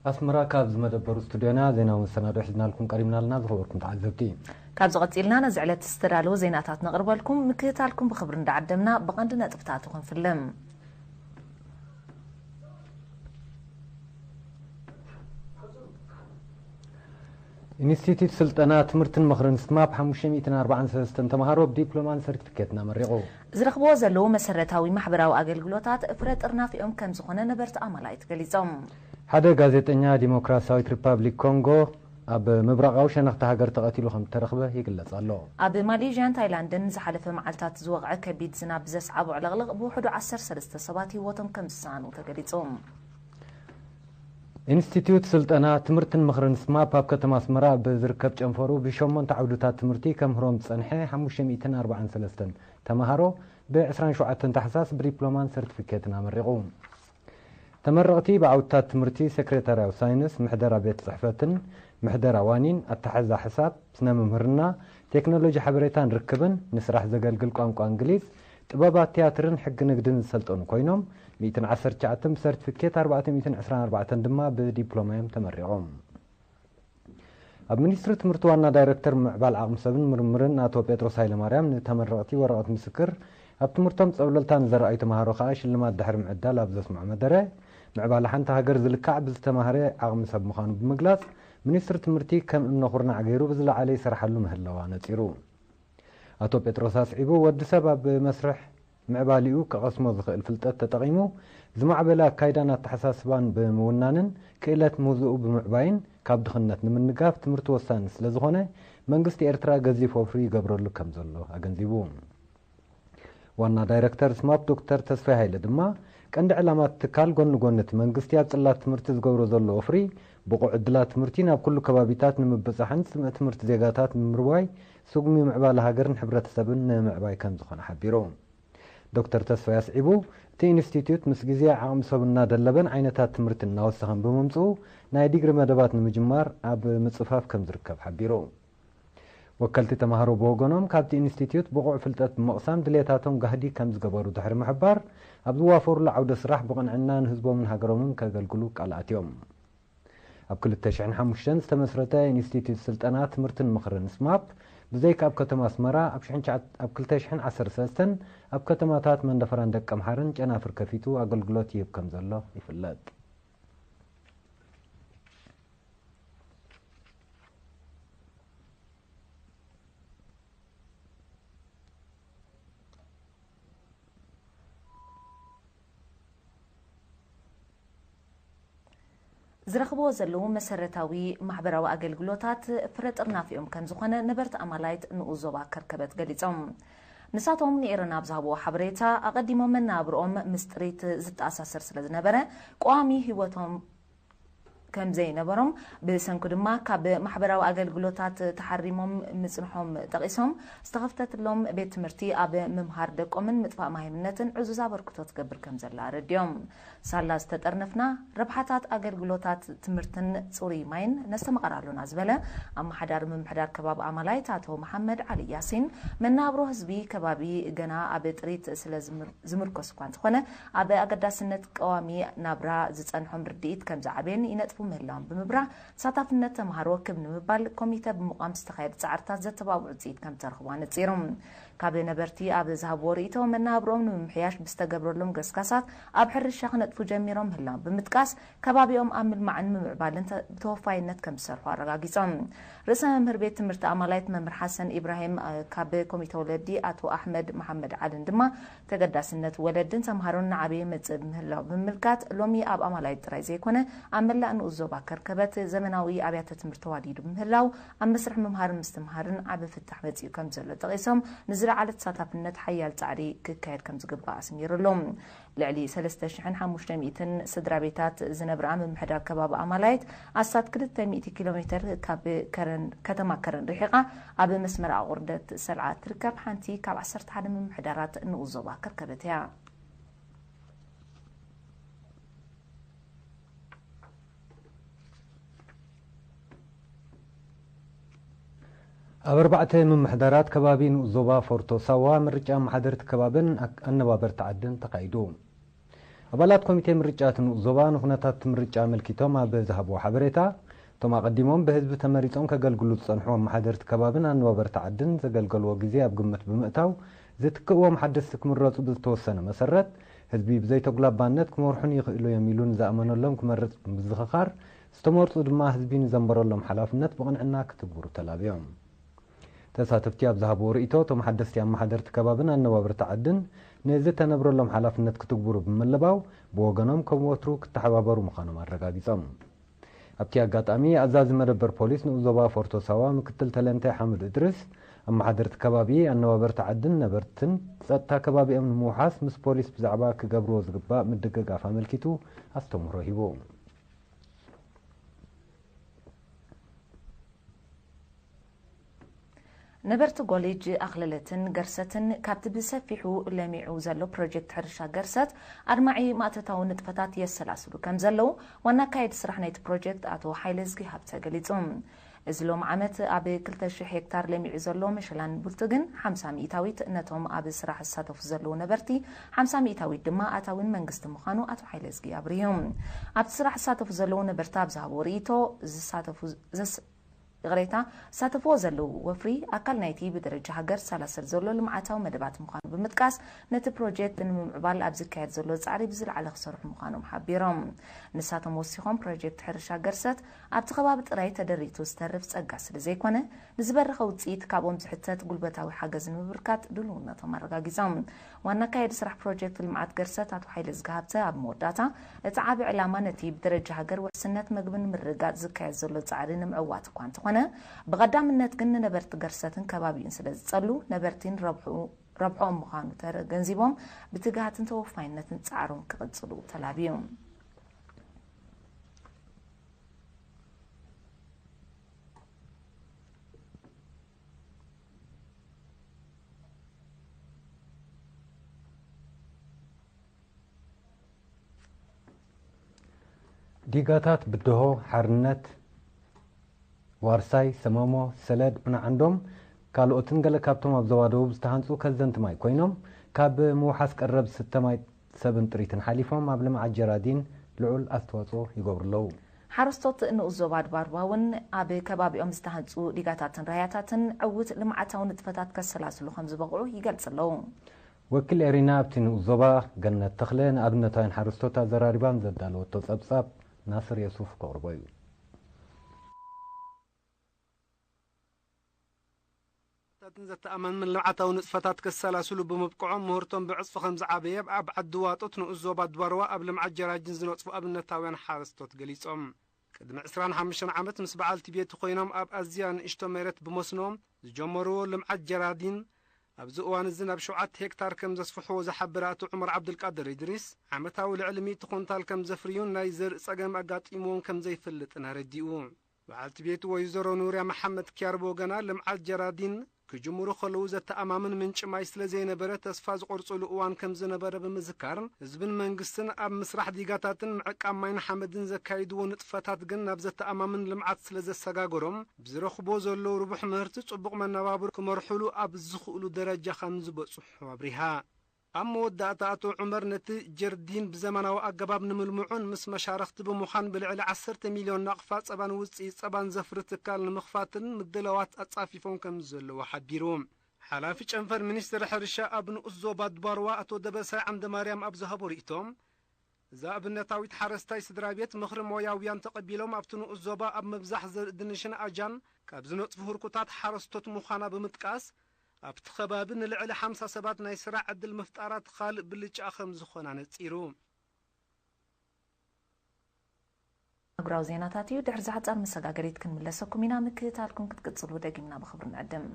ኣስመራ፣ ካብ ዝመደበሩ ስቱድዮና ዜናዊ መሰናዶ ሒዝናልኩም ቀሪብና ኣለና። ዝኸበርኩም ተዓዘብቲ፣ ካብዚ ቀጺልና ነዚ ዕለት ዝተዳለዉ ዜናታት ነቕርበልኩም። ምክትታልኩም ብኽብሪ እንዳዓደምና፣ ብቐንዲ ነጥብታቱ ክንፍልም። ኢንስቲትዩት ስልጠና ትምህርትን ምኽርን ስማፕ ሓሙሽተ ሚእትን ኣርባዓን ሰለስተን ተምሃሮ ብዲፕሎማን ሰርቲፊኬትን ኣመሪቑ። ዝረኽብዎ ዘለዉ መሰረታዊ ማሕበራዊ ኣገልግሎታት ፍረ ጥርናፊኦም ከም ዝኾነ ነበርቲ ኣማላይት ገሊጾም። ሓደ ጋዜጠኛ ዲሞክራሲያዊት ሪፓብሊክ ኮንጎ ኣብ ምብራቓዊ ሸነኽቲ ሃገር ተቐቲሉ ከም ዝተረኽበ ይግለጽ ኣሎ። ኣብ ማሌዥያን ታይላንድን ዝሓለፈ መዓልታት ዝወቕዐ ከቢድ ዝናብ ብዘስዓቦ ዕልቕልቕ ብውሕዱ ዓሰርተ ሰለስተ ሰባት ህይወቶም ከም ዝሰኣኑ ተገሊጹ። ኢንስቲትዩት ስልጠና ትምህርትን ምኽርን ስማፕ ኣብ ከተማ ኣስመራ ኣብ ዝርከብ ጨንፈሩ ብሸሞንተ ዓውድታት ትምህርቲ ከምህሮም ዝጸንሐ ሓሙሽተ ሚእትን ኣርባዓን ሰለስተን ተምሃሮ ብ ዕስራን ሸውዓተን ታሕሳስ ብዲፕሎማን ሰርቲፊኬትን ኣመሪቑ። ተመረቕቲ ብዓውድታት ትምህርቲ ሴክሬታርያዊ ሳይንስ፣ ምሕደራ ቤት ጽሕፈትን ምሕደራ ዋኒን፣ ኣተሓሕዛ ሕሳብ፣ ስነ ምምህርና፣ ቴክኖሎጂ ሓበሬታን ርክብን፣ ንስራሕ ዘገልግል ቋንቋ እንግሊዝ፣ ጥበባት ቲያትርን ሕጊ ንግድን ዝሰልጠኑ ኮይኖም፣ ሚእትን ዓሰርተ ትሽዓተን ብሰርቲፊኬት፣ ኣርባዕተ ሚእትን ዕስራን ኣርባዕተን ድማ ብዲፕሎማ እዮም ተመሪቖም። ኣብ ሚኒስትሪ ትምህርቲ ዋና ዳይሬክተር ምዕባል ዓቕሚ ሰብን ምርምርን ኣቶ ጴጥሮስ ሃይለማርያም ንተመረቕቲ ወረቐት ምስክር፣ ኣብ ትምህርቶም ጸብለልታ ንዘረኣዩ ተምሃሮ ከኣ ሽልማት ድሕሪ ምዕዳል ኣብ ዘስምዖ መደረ፣ ምዕባለ ሓንቲ ሃገር ዝልካዕ ብዝተማህረ ዓቕሚ ሰብ ምዃኑ ብምግላጽ፣ ሚኒስትሪ ትምህርቲ ከም እምነ ኩርናዕ ገይሩ ብዝለዓለ ይሰርሓሉ ምህላዋ ነጺሩ። ኣቶ ጴጥሮስ ኣስዒቡ፣ ወዲ ሰብ ኣብ መስርሕ ምዕባሊኡ ክቐስሞ ዝኽእል ፍልጠት ተጠቒሙ፣ ዝማዕበለ ኣካይዳን ኣተሓሳስባን ብምውናንን ክእለት ምህዞኡ ብምዕባይን ካብ ድኽነት ንምንጋፍ ትምህርቲ ወሳኒ ስለ ዝኾነ፣ መንግስቲ ኤርትራ ገዚፍ ወፍሪ ይገብረሉ ከም ዘሎ ኣገንዚቡ። ዋና ዳይረክተር ስማፕ ዶክተር ተስፋይ ሃይለ ድማ፣ ቀንዲ ዕላማ እቲ ትካል ጎኒ ጎኒ እቲ መንግስቲ ኣብ ጽላት ትምህርቲ ዝገብሮ ዘሎ ወፍሪ፣ ብቑዕ ዕድላት ትምህርቲ ናብ ኩሉ ከባቢታት ንምብጻሕን ስምዒት ትምህርቲ ዜጋታት ንምርዋይ፣ ስጉሚ ምዕባለ ሃገርን ሕብረተሰብን ንምዕባይ ከም ዝኾነ ሓቢሩ። ዶክተር ተስፋይ ኣስዒቡ፣ እቲ ኢንስቲትዩት ምስ ግዜ ዓቕሚ ሰብ እናደለበን ዓይነታት ትምህርቲ እናወሰኸን ብምምጽኡ፣ ናይ ዲግሪ መደባት ንምጅማር ኣብ ምጽፋፍ ከም ዝርከብ ሓቢሩ። ወከልቲ ተምሃሮ ብወገኖም፣ ካብቲ ኢንስቲትዩት ብቑዕ ፍልጠት ብምቕሳም ድሌታቶም ጋህዲ ከም ዝገበሩ ድሕሪ ምሕባር፣ ኣብ ዝዋፈሩሉ ዓውደ ስራሕ ብቕንዕና ንህዝቦምን ሃገሮምን ከገልግሉ ቃል ኣትዮም። ኣብ ክልተ ሽሕን ሓሙሽተን ዝተመስረተ ኢንስቲትዩት ስልጠና ትምህርትን ምኽርን ስማፕ፣ ብዘይካ ኣብ ከተማ ኣስመራ፣ ኣብ ሽሕን ትሽዓን፣ ኣብ ክልተ ሽሕን ዓሰርተ ሰለስተን ኣብ ከተማታት መንደፈራን ደቀምሓረን ጨናፍር ከፊቱ ኣገልግሎት ይህብ ከም ዘሎ ይፍለጥ። ዝረኽብዎ ዘለዉ መሰረታዊ ማሕበራዊ ኣገልግሎታት ፍረ ጥርናፊኦም ከም ዝኾነ ነበርቲ ኣማላይት ንኡስ ዞባ ከርከበት ገሊጾም። ንሳቶም ንኤረና ኣብ ዝሃብዎ ሓበሬታ፣ ኣቐዲሞም መነባብርኦም ምስ ጥሪት ዝተኣሳሰር ስለ ዝነበረ፣ ቀዋሚ ህይወቶም ከም ዘይነበሮም፣ ብሰንኩ ድማ ካብ ማሕበራዊ ኣገልግሎታት ተሓሪሞም ምጽንሖም ጠቒሶም፣ ዝተኸፍተትሎም ቤት ትምህርቲ ኣብ ምምሃር ደቆምን ምጥፋእ ማሂምነትን ዕዙዝ ኣበርክቶ ትገብር ከም ዘላ ኣረዲኦም። ሳላ ዝተጠርነፍና፣ ረብሓታት ኣገልግሎታት ትምህርትን ጽሩይ ማይን ነስተማቕር ኣሎና ዝበለ ኣመሓዳሪ ምምሕዳር ከባቢ ኣማላይት ኣቶ መሓመድ ዓሊ ያሲን፣ መነባብሮ ህዝቢ ከባቢ ገና ኣብ ጥሪት ስለ ዝምር-፣ ዝምርኮስ እኳ እንተኾነ፣ ኣብ ኣገዳስነት ቀዋሚ ናብራ ዝጸንሖም ርድኢት ከም ዝዓበየን ይነጥፉ ምህላዎም ብምብራህ፣ ተሳታፍነት ተምሃሮ ክብ ንምባል ኮሚተ ብምቋም ዝተኻየደ ጻዕርታት ዘተባብዑ ውጽኢት ከም ዝተረኽቡ ኣነጺሮም። ካብ ነበርቲ ኣብ ዝሃብዎ ርእይቶ፣ መነባብሮኦም ንምምሕያሽ ብዝተገብረሎም ገስጋሳት ኣብ ሕርሻ ክነጥፉ ጀሚሮም ምህላዎም ብምጥቃስ፣ ከባቢኦም ኣብ ምልማዕን ምምዕባልን ተ-፣ ብተወፋይነት ከም ዝሰርሑ ኣረጋጊጾም። ርእሰ መምህር ቤት ትምህርቲ ኣማላይት መምህር ሓሰን ኢብራሂም፣ እ፣ ካብ ኮሚተ ወለዲ ኣቶ ኣሕመድ መሓመድ ዓልን ድማ፣ ተገዳስነት ወለድን ተምሃሮን ንዓበየ መጽእ ብምህላው ብምምልካት፣ ሎሚ ኣብ ኣማላይት ጥራይ ዘይኮነ፣ ኣብ መላእ ንኡስ ዞባ ከርከበት ዘመናዊ ኣብያተ ትምህርቲ ተዋዲዱ ብምህላው፣ ኣብ መስርሕ ምምሃርን ምስትምሃርን ዓቢ ፍታሕ መጺኡ ከም ዘሎ ጠቒሶም፣ ንዝለዓለ ተሳታፍነት ሓያል ጻዕሪ ክካየድ ከም ዝግባእ ኣስሚሩሉ። ልዕሊ ሰለስተ ሽሕን ሓሙሽተ ሚእትን ስድራ ቤታት ዝነብራ ምምሕዳር ከባቢ ኣማላይት፣ ኣስታት ክልተ ሚእቲ ኪሎ ሜተር ካብ ከረን፣ ከተማ ከረን ርሒቓ ኣብ መስመር ኣቑርደት ሰልዓ ትርከብ ሓንቲ ካብ ዓሰርተ ሓደ ምምሕዳራት ንኡስ ዞባ ከርከበት እያ። ኣብ ኣርባዕተ ምምሕዳራት ከባቢ ንኡስ ዞባ ፎርቶ ሳዋ ምርጫ ኣመሓደርቲ ከባብን ኣክ-፣ ኣነባበርቲ ዓድን ተኻይዱ። ኣባላት ኮሚቴ ምርጫ እቲ ንኡስ ዞባ ንኹነታት እቲ ምርጫ ኣመልኪቶም ኣብ ዝሃብዎ ሓበሬታ፣ እቶም ኣቐዲሞም ብህዝቢ ተመሪጾም ከገልግሉ ዝጸንሑ ኣመሓደርቲ ከባብን ኣነባበርቲ ዓድን ዘገልገልዎ ግዜ ኣብ ግምት ብምእታው፣ ዝትክእዎም ሓደስቲ ክምረጹ ብዝተወሰነ መሰረት፣ ህዝቢ ብዘይተጉላባነት ክመርሑን ይኽእሉ እዮም ኢሉ ንዝኣመነሎም ክመርጽ ብምዝኽኻር፣ ዝተመርጹ ድማ ህዝቢ ንዘንበረሎም ሓላፍነት ብቕንዕና ክትግብሩ ተላብዮም። ተሳተፍቲ ኣብ ዝሃብዎ ርእይቶ፣ እቶም ሓደስቲ ኣመሓደርቲ ከባብን ኣነባበርቲ ዓድን ንዝተነብረሎም ሓላፍነት ክትግብሩ ብምልባው፣ ብወገኖም ከም ወትሩ ክተሓባበሩ ምዃኖም ኣረጋጊጾም። ኣብቲ ኣጋጣሚ፣ ኣዛዚ መደበር ፖሊስ ንኡስ ዞባ ፎርቶ ሳዋ ምክትል ተለንተ ሓምድ እድሪስ፣ ኣመሓደርቲ ከባቢ፣ ኣነባበርቲ ዓድን ነበርትን ጸጥታ ከባቢኦም ንምውሓስ ምስ ፖሊስ ብዛዕባ ክገብርዎ ዝግባእ ምድግጋፍ ኣመልኪቱ ኣስተምህሮ ሂቡ። ነበርቲ ኮሌጅ ኣኽለለትን ገርሰትን ካብቲ ብሰፊሑ ለሚዑ ዘሎ ፕሮጀክት ሕርሻ ገርሰት ኣድማዒ ማእቶታዊ ንጥፈታት የሰላስሉ ከም ዘለዉ ዋና ኣካየዲ ስራሕ ናይቲ ፕሮጀክት ኣቶ ሓይለዝጊ ሃብተ ገሊጹ። እዚ ሎም ዓመት ኣብ ክልተ ሽሕ ሄክታር ለሚዑ ዘሎ መሸላን ቡልቱግን ሓምሳ ሚእታዊት ነቶም ኣብ ስራሕ ዝሳተፉ ዘለዉ ነበርቲ፣ ሓምሳ ሚእታዊት ድማ ኣታዊን መንግስቲ ምዃኑ ኣቶ ሓይለዝጊ ኣብሪሁ። ኣብቲ ስራሕ ዝሳተፉ ዘለዉ ነበርቲ ኣብ ዝሃብዎ ርእይቶ፣ ዝሳተፉ ዘስ-፣ ይቕሬታ፣ ዝሳተፍዎ ዘለዉ ወፍሪ ኣካል ናይቲ ብደረጃ ሃገር ዝሰላሰል ዘሎ ልምዓታዊ መደባት ምዃኑ ብምጥቃስ፣ ነቲ ፕሮጀክት ንምምዕባል ኣብ ዝካየድ ዘሎ ጻዕሪ ብዝለዓለ ክሰርሑ ምዃኖም ሓቢሮም። ንሳቶም ወሲኾም፣ ፕሮጀክት ሕርሻ ገርሰት ኣብቲ ከባቢ ጥራይ ተደሪቱ ዝተርፍ ጸጋ ስለ ዘይኮነ፣ ንዝበረኸ ውጽኢት ካብኦም ዝሕተት ጉልበታዊ ሓገዝ ንምብርካት ድልውነቶም ኣረጋጊጾም። ዋና ኣካያዲ ስራሕ ፕሮጀክት ልምዓት ገርሰት ኣቶ ሓይለ ዝግሃብተ ኣብ መወዳእታ፣ እቲ ዓቢ ዕላማ ነቲ ብደረጃ ሃገር ውሕስነት መግቢ ንምርግጋጽ ዝካየድ ዘሎ ጻዕሪ ንምዕዋት እኳ እንተኾነ፣ ብቐዳምነት ግን ንነበርቲ ገርሰትን ከባቢኡን ስለ ዝጸሉ፣ ነበርቲን ረብሑ-፣ ረብሕኦም ምዃኑ ተገንዚቦም፣ ብትግሃትን ተወፋይነትን ጻዕሮም ክቕጽሉ ተላብዩ። ዲጋታት ብድሆ፣ ሓርነት፣ ዋርሳይ፣ ሰመሞ፣ ሰለድ፣ ዑናዓንዶም ካልኦትን ገለ ካብቶም ኣብ ዞባ ደቡብ ዝተሃንጹ ከዘንቲ ማይ ኮይኖም፣ ካብ ምውሓስ ቀረብ ዝስተ ማይ ሰብን ጥሪትን ሓሊፎም ኣብ ልምዓት ጀራዲን ልዑል ኣስተዋጽኦ ይገብሩ ኣለዉ። ሓረስቶት ንኡስ ዞባ ኣድባርባ እውን ኣብ ከባቢኦም ዝተሃንጹ ዲጋታትን ራያታትን ዕዉት ልምዓታዊ ንጥፈታት ከሰላስሉ ከም ዝበቕዑ ይገልጽ ኣለዉ። ወኪል ኤሪና ኣብቲ ንኡስ ዞባ ገነት ተኽለ ንኣብነታውያን ሓረስቶት ኣዘራሪባን ዘዳለወቶ ጸብጻብ ናስር የሱፍ ከቕርቦ እዩ። ታትን ዘተኣማምን ልምዓታዊ ንጥፈታት ከሰላስሉ ብምብቅዖም ምህርቶም ብዕጽፊ ከም ዝዓበየ ኣብ ዓዲ ዋጦት ንኡስ ዞባ ድባርዋ ኣብ ልምዓት ጀራዲን ዝነጥፉ ኣብነታውያን ሓረስቶት ገሊጾም። ቅድሚ ዕስራን ሓሙሽተን ዓመት ምስ በዓልቲ ቤቱ ኮይኖም ኣብ ኣዝያ ንእሽቶ መሬት ብመስኖ ዝጀመርዎ ልምዓት ጀራዲን ኣብዚ እዋን እዚ ናብ ሸውዓተ ሄክታር ከም ዘስፍሕዎ ዝሓበረ ኣቶ ዑመር ዓብዱልቃድር ኢድሪስ፣ ዓመታዊ ልዕሊ ሚእቲ ኩንታል ከም ዘፍርዩን ናይ ዘርኢ ጸገም ኣጋጢምዎም ከም ዘይፈልጥን ኣረዲኡ። በዓልቲ ቤቱ ወይዘሮ ኑርያ መሓመድ ኪያር ብወገና፣ ልምዓት ጀራዲን ክጅምሩ ከለዉ ዘተኣማምን ምንጪ ማይ ስለ ዘይነበረ ተስፋ ዝቆርጽሉ እዋን ከም ዝነበረ ብምዝካር፣ ህዝብን መንግስትን ኣብ ምስራሕ ዲጋታትን ምዕቃብ ማይን ሓመድን ዘካይድዎ ንጥፈታት ግን ናብ ዘተኣማምን ልምዓት ስለ ዘሰጋገሮም፣ ብዝረኽቦ ዘለዉ ርቡሕ ምህርቲ ጽቡቕ መነባብሮ ክመርሕሉ ኣብ ዝኽእሉ ደረጃ ከም ዝበጽሑ ኣብሪሃ። ኣብ መወዳእታ ኣቶ ዑመር ነቲ ጀርዲን ብዘመናዊ ኣገባብ ንምልምዑን ምስ መሻርኽቲ ብምዃን ብልዕሊ ዓሰርተ ሚልዮን ናቕፋ ጸባን ውጽኢት ጸባን ዘፍሪ ትካል ንምኽፋትን ምድላዋት ኣጻፊፎም ከም ዘለዉ ሓቢሩ። ሓላፊ ጨንፈር ሚኒስትሪ ሕርሻ ኣብ ንኡስ ዞባ ድባርዋ ኣቶ ደበሳይ ዓንደማርያም ኣብ ዝሃቦ ርእይቶ፣ እዛ ኣብነታዊት ሓረስታይ ስድራ ቤት ምኽሪ ሞያውያን ተቐቢሎም ኣብቲ ንኡስ ዞባ ኣብ ምብዛሕ ዘርኢ ድንሽን ኣጃን ካብ ዝነጥፉ ህርኩታት ሓረስቶት ምዃና ብምጥቃስ፣ ኣብቲ ከባቢ ንልዕሊ ሓምሳ ሰባት ናይ ስራሕ ዕድል ምፍጣራ እቲ ካልእ ብልጫኣ ከም ዝኾና ነጺሩ። ኣህጉራዊ ዜናታት እዩ። ድሕሪ ዛሕጻር መሰጋገሪት ክንምለሰኩም ኢና። ምክትታልኩም ክትቅጽሉ ደጊምና ብኽብሪ ንዕድም።